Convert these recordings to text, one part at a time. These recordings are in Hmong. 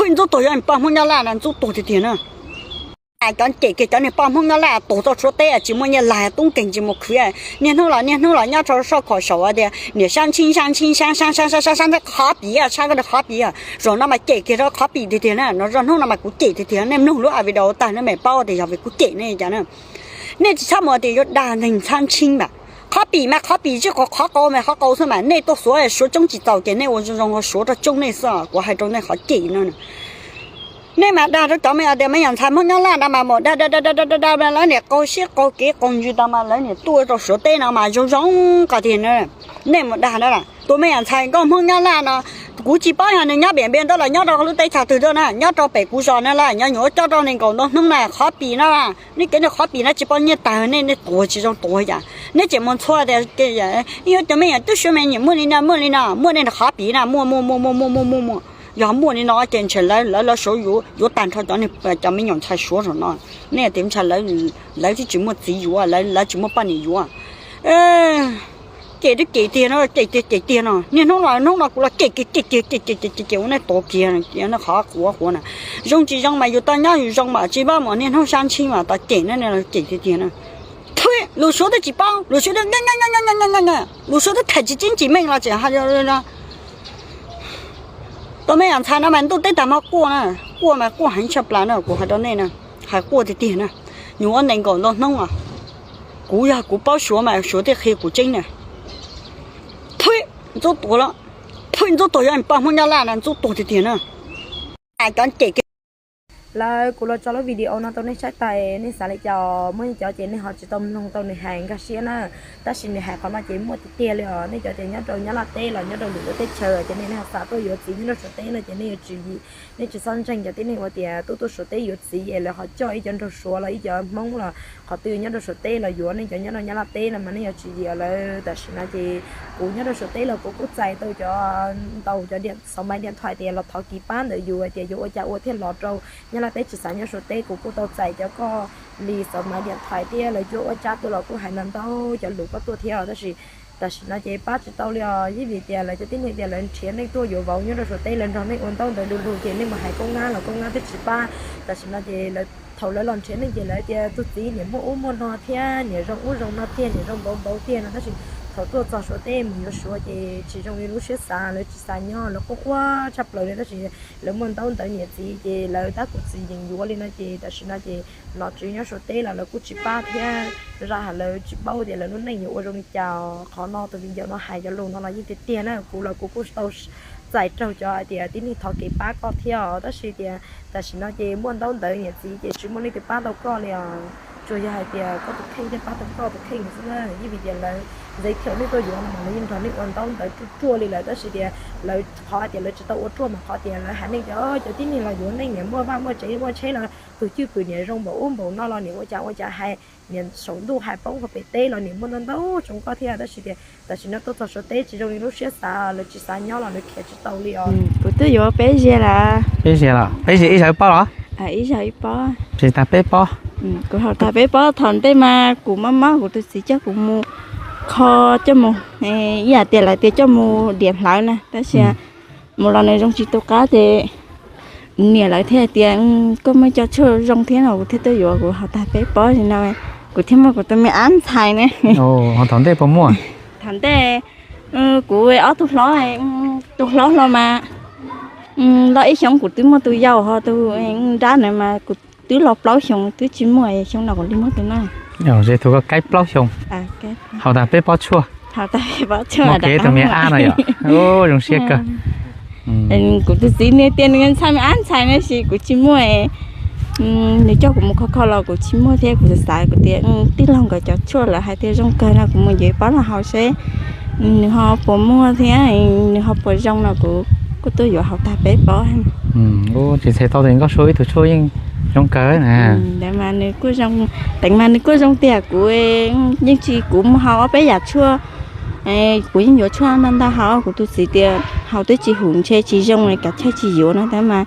Ntxub tuag yog poj Hmoob Nyab Laj na, ntxub tuag tiag tiag na. Cov cem kiag cov niag poj Hmoob Nyab Laj tuag txoj Suav teb tsis muaj nyiaj laj tub nkeeg tsis mus khwv, niaj hnub los niaj hnub los nyob rau soj khom saum tias niam sab ntshib sab ntshib sab sab sab sab sab qhov pim sab ko qhov pim. Zaum no mas cem kiag rau qhov pim tiag tiag na, no zoj hnub no mas kuv cem tiag tiag, nej mloog lub a video tag nej mam paub tias yog vim kuv cem nej cas na. Nej tsis txhob mus tias yuav dag neeg sab ntshib mas, qhov pim mas qhov pim, tsis qhov qhov qau mas qhov qau xwb mas, nej tuaj Suav Suav coob tsis txaus ces nej ua zoo zoo Suav rau coob nej xwb, kuv hais rau nej qhov cem no. Nej mas dag rau cov me tias me nyuam ntxhais Hmoob Nyab Laj no mas mus dag dag dag dag dag dag lawv niam qau siab qau kev qau ntsws tau mas lawv niam tuaj rau Suav teb no mas zoo zoo qhov tiag. Nej mus dag na, tus me nyuam ntxhais nkauj Hmoob Nyab Laj no, kuv tsis paub yog nws nyob pem npe ntaub los nyob rau lub teb chaws twg tuaj na, nyob rau pem kuv zos no lawm, nyob nyuam ua coj rau nees nkaum ntau hnub na, qhov pim no, nej kev nws qhov pim no tsis poj nyiaj tag nej, nej tuag tsis zoo tuag cas, nej tseem mus ntxhua tias yuav cov me nyuam tub Suav me nyuam muaj li no muaj li no, muaj nej qhov pim na, muaj muaj muaj muaj muaj muaj muaj muaj. Yog muaj li no ces ntshe lawv lawv lawv Suav yuav yuav tag nrho cov, cov me nyuam ntxhais Suav zaum no. Nej tias ntshe lawv twb tsis muaj txiv yuav, lawv tsis muaj poj niam yuav. Cem twb cem tiag no, cem tiag cem tiag no, niaj hnub los hnub no kuv los cem kiag cem kiag cem cem cem cem ua nej tuag kiag, nej qhov quav quav na. Zoo tsis zoo mas yus tau nyob yus zoo mas tsis pab mus niaj hnub sab ntshib mas tau cem na, cem tiag tiag na. Lus Suav twb tsis paub, lus Suav twb, lus Suav twb tham tsis tseeb tsis meej los tseem hais no. Tus me nyuam ntxhais no mas ntuj teb tag hmo quaj na, quaj mas quaj heev tshaj plaws na, kuv hais rau nej na, hais quaj tiag tiag na. Nyuam ua nees nkaum ntau hnub os, kuv yog kuv paub Suav mas Suav thiaj qhia kuv tseeb na. Phuj, ntxub tuag lawm, phuj, ntxub tuag yog poj Hmoob Nyab Laj na, ntxub tuag tiag tiag na. Cov cem kiag. Lawv kuv los tso lub video no rau nej saib tas nej xav li cas, muaj cov ces nej ho tsis tau mloog tau nws hais nkag siab na. Tab sis nws hais qhov no ces muaj tiag tiag li os. Nej cov ces nyob rau Nyab Laj teb los nyob rau lwm lub teb chaws ces nej ho xav tuaj yuav txiv nyob rau Suav teb no ces nej yuav tswv yim, nej tsis txhob ntseeg cov tib neeg ua tias tuaj tuaj Suav teb yuav txiv es lawv ho coj ib cov nraug Suav los ib cov Hmoob los qhov twg nyob rau Suav teb los yuav. Nej cov nyob rau Nyab Laj teb no mas nej yuav tswv yim lawm. Tam sim no ces kuv nyob rau Suav teb los kuv kuj txais tau cov, ntau cov xov maiv diam thais tias los thov kev pab ntawm yus tias yuav ua cas ua thiaj los rau Nyab Laj teb, tsis xav nyob Suav teb. Kuv kuj tau txais cov koj li xov maiv diam thais thiab lawv cuab ua tsab tuaj los kuj hais ntau ntau cov lus koj tuaj thiab os. Tab sis tam sim no ces pab tsis tau li os, yeej vim tias lawv cov tib neeg tias lawv nrhiav nej tuaj yuav vauv nyob rau Suav teb, lawv nrog nej ua ntaub ntawv du lug ces nej mus hais koob ngab los koob ngab twb tsis pab. Tam sim no ces lawv, thaum lawv los nrhiav nej ces lawv tias tus txiv niam muaj ub muaj no thiab niam zoo ub zoo no tiag, niam zoo npaum npaum tiag no, tab sis thaum tuaj txog Suav teb mus yuav Suav ces tsis zoo li lub siab xav, lawv tsis xav nyob, lawv quaj quaj tshaj plaws li. Tab sis lawv muaj ntaub ntawv niam txiv ces lawv tab kuv txiv yeem yuav li no ces tam sim no ces nom tswv nyob Suav teb los lawv kuj tsis pab thiab. Zaj hais lawv tsis paub tias lawv lub neej yuav ua zoo li cas. Qhov no tus viv ncaus no hais cov lus no los yeej tiag tiag na, kuv los kuv kuj tau txais raug cov hais tias tib neeg thov kev pab koj thiab os, tab sis tias tam sim no ces muaj ntaub ntawv niam txiv ces tsis muaj leej twg pab tau koj li os. Tsuas yog hais tias koj tus kheej thiaj pab tau koj tus kheej xwb na, yeej vim tias lawv ntxeev thiam nej tuaj yuav no mas lawv yeej nrog nej ua ntaub ntawv ruaj ruaj li lawm, tab sis tias lawv qhov hais tias lawv tsis tau ua ruaj mas qhov tias lawv hais nej tias cov tib neeg los yuav neej niam muaj vaj muaj tsev muaj tsheb los tus cwj pwm niam zoo npaum ub npaum no los niam ua cas ua cas hais, niam saum ntuj hais poob qhov pem teb los niam muaj ntau ntau tsoom koj thiab, tab sis tias tam sim no tuaj txog Suav teb tsis zoo li lub siab xav, lawv tsis xav nyob los lawv khiav tsis tau li os. Kuv twb yuav peb ziag lawm. Peb ziag los? Peb ziag ib zaug ib pob los? Ib zaug ib pob. Tsis tas peb pob. Kuv haus tag peb pob. Thaum ntej mas kuv mob mob kuv tus txiv coj kuv mus kho coj mus, ib yam tias lawv tias coj mus diam hlawv na, tab sis mus los nws zoo tsis tu qab ces niam lawv thiaj tias koj muaj cov tshuaj zoo thiab no kuv thiaj tuaj yuav. Kuv haus tag peb pob li no, kuv thiaj muaj kuv tus me ab ntxhais ne. Thaum ntej puas muaj? Thaum ntej kuv ob tug hlob, tus hlob hlo mas loj ib xyoos kuv twb muaj tus yau, ho tus nrab ntawd mas kuv twb los plaub xyoos twb tsis muaj, xyoo no kuv li muaj tus no. Ces tus koj kaib plaub xyoo. Haus tag peb pob tshuaj. Haus tag peb pob tshuaj. Muaj kev tus me ab no yom. Zoo siab kawg. Kuv tus txiv nws tias nws ntxhais me ab ntxhais no sis kuv tsis muaj. Nws coj kuv mus kho kho los kuv tsis muaj thiab, kuv xav xav kuv tias tij laug nkawd cov tshuaj lawv hais tias zoo kawg no kuv mus yuav ib pob los haus seb nws ho puas muaj thiab nws ho puas zoo no kuv kuj tuaj yuav haus tag peb pob. Tsis txhais tau tias Nkauj Sua ib tug tshuaj yeej zoo kawg na. Ntawd mas nws kuj zoo, teev mas nws kuj zoo tiag, kuv yeej tsis, kuv mus haus ob peb yam tshuaj, kuv yeej yuav tshuaj ntau ntau haus, kuv tus txiv tias haus twb tsis hum ntshe tsis zoo kav tsij tsis yuav no tab mas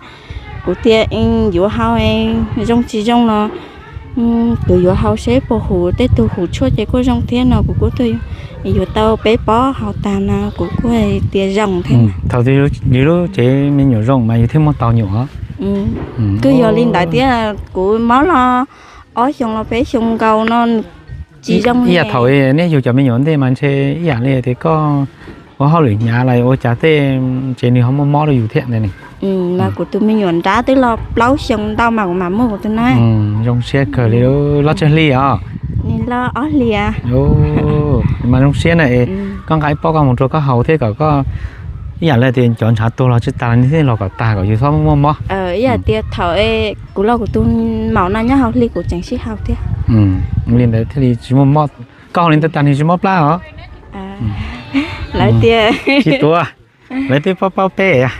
kuv tias yuav haus, zoo tsis zoo no kuv yuav haus seb puas hum, tej tug hum tshuaj ces kuj zoo thiab no kuv kuj tuaj yuav tau peb pob haus tag no kuv kuj tias zoo thiab. Thaum twg yus lub tsev me nyuam zoo mas yus thiaj muaj tau nyuam. Kuj yog li ntawd thiab, kuv mob los ob xyoo los peb xyoo nkaus no tsis zoo. Ib yam thaum nej yug cov me nyuam ntej mas ntshe ib yam li tias koj ua hauj lwm hnyav los ua cas tej, ces nws ho muaj mob rau yus thiab ntag ne. Mas kuv tus me nyuam nrab twb los plaub xyoo ntau mas kuv mam muaj kuv tus na. Zoo siab kawg li, loj tsawg hli os? Nws loj ob hlis. Mas zoo siab na, koj nqa ib pob koj mus rau koj haus thiab kom koj ib yam li tias cov ntshav tuag los tsis tas los nej thiaj los kom tag kom yus txhob muaj mob. Ib yam tias thaum kuv los kuv tus maum no nyob hauv hli kuv tseem sib haus thiab. Li ntawd thiaj li tsis muaj mob. Koj haus li ntawd tag nws tsis mob plab os? Lawv tias tsis tuav, lawv twb paub paub peb.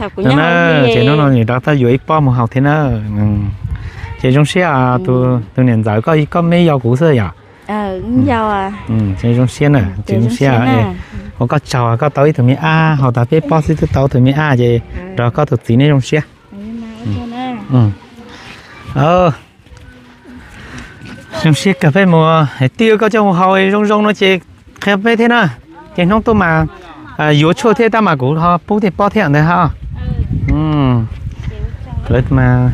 Ces hnub no nws rov tau yuav ib pob mus haus thiab na. Ces zoo siab, tus niam ntxawm koj, koj me yau kuv xwb yom? Ces zoo siab na, ces zoo siab. Ua koj tsaug koj tau ib tug me ab, haus tas peb pob xwb twb tau tus me ab ces nrog koj tus txiv nej zoo siab. Zoo siab kawg, peb mus, twb koj coj mus haus zoo zoo no ces qhia peb thiab na. Ces hnub tuaj mas yuav tshuaj thiab tab mas kuv ho pub tej pob thiab ntawd ha. Lawv mas